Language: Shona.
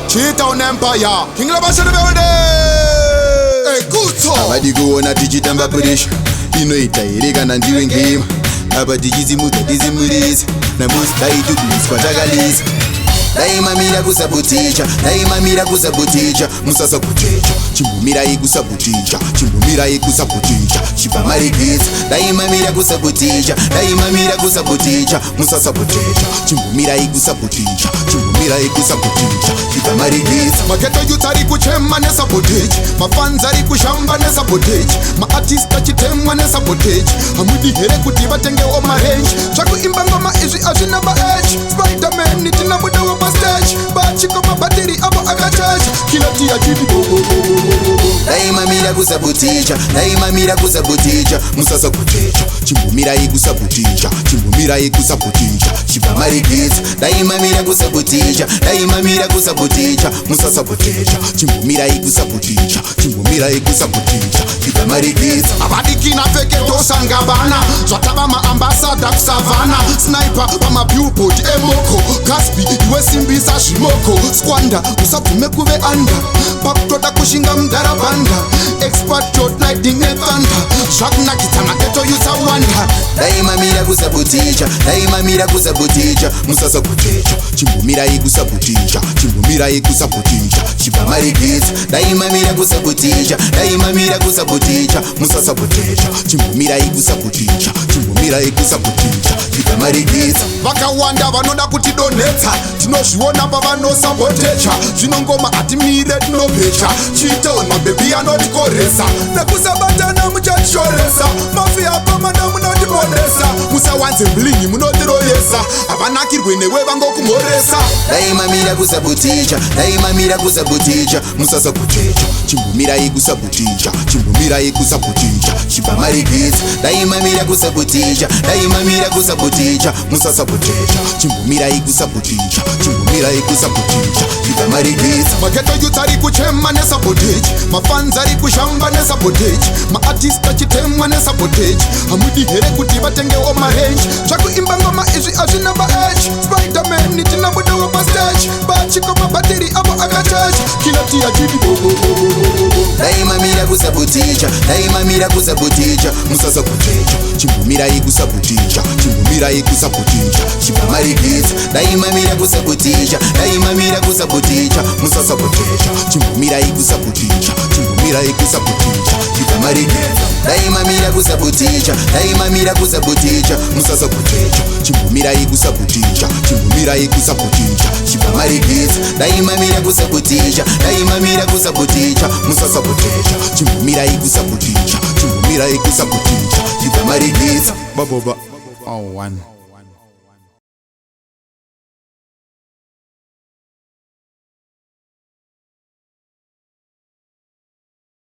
Cheetown Empire, King Labash in the building. Hey, good talk. Havadi kuona tichitamba pressure inoita here kana ndiwe ngema apa tichisimudza tizimurisa namusi takalisa. Dai mamira kusabuticha, dai mamira kusabuticha, musasabuticha. Chimbomirai kusabuticha, chimbomirai kusabuticha, chibva marigisa. Dai mamira kusabuticha, dai mamira kusabuticha, musasabuticha. Chimbomirai kusabuticha, chimbomirai kusabuticha, chibva marigisa. Maghetto youth ari kuchema nesabotage, mafans ari kushamba nesabotage, maartist achitemwa nesabotage. Hamudi here kuti vatengewo marange? Zvakuimba ngoma izvi hazvina maage. Spiderman tinabudawo pastage, bachiko mabhatiri avo akachaja kilati achiti. Dai mamira kusabuticha, dai mamira kusabuticha, musasabuticha. Chimbomirai kusabuticha, chimbomirai kusabuticha, chibva marigisa. Dai mamira kusabuticha, dai mamira kusabuticha, musasabuticha. Chimbomirai kusabuticha, chimbomirai kusabuticha, chibva marigisa. Havadikina pfeke tosangabana zvatava maambassador kusavana sniper pamabillboard emoko gaspi iwe simbisa zvimoko squanda usabvume kuve anda pakutoda kushinga mudarabanda expert lightning nethunder zvakunakidza maghetto youths awanda. Dai mamira kusabuticha, dai mamira kusabuticha, musasabuticha. Chimbomirai kusabuticha, chimbomirai kusabuticha, chibva marigisa. Dai mamira kusabuticha, dai mamira kusabuticha, musasabuticha. Chimbomirai kusabuticha, chimbomirai kusabuticha, chibva marigisa. Vakawanda vanoda kutidonhetsa, tinozviona pavanosabotecha. Zvino ngoma hatimire, tinopecha chitown mabhebhi anotikoresa nekusabatana muchatishoresa mafia pamana munotibonesa musawanze bling munotiroyesa havanakirwe newe vangokumhoresa. Dai mamira kusabuticha, dai mamira kusabuticha, musasabuticha. Chimbomirai kusabuticha, chimbomirai kusabuticha, chibva marigisa. Dai mamira kusabuticha, dai mamira kusabuticha, musasabuticha. Chimbomirai kusabuticha, chimbomirai kusabuticha, chibva marigisa. Maghetto youth ari kuchema nesabotage, mafans ari kushamba nesabotage, maartist achitemwa nesabotage. Hamudi here kuti vatengewo marange? Zvakuimba ngoma izvi hazvina maage. Spiderman tinabudawo pastage, bachiko mabhatiri avo akachaja kilati achiti. Dai mamira kusabuticha, dai mamira kusabuticha, musasabuticha. Chimbomirai kusabuticha, chimbomirai kusabuticha, chibva marigisa. Dai mamira kusabuticha, dai mamira kusabuticha, musasabuticha. Chimbomirai kusabuticha, chimbomirai kusabuticha, chibva marigisa. Dai mamira kusabuticha, dai mamira kusabuticha, musasabuticha. Chimbomirai kusabuticha, chimbomirai kusabuticha, chibva marigisa. Dai mamira kusabuticha, dai mamira kusabuticha, musasabuticha. Chimbomirai kusabuticha, chimbomirai kusabuticha, chibva marigisa. Baboba oh one.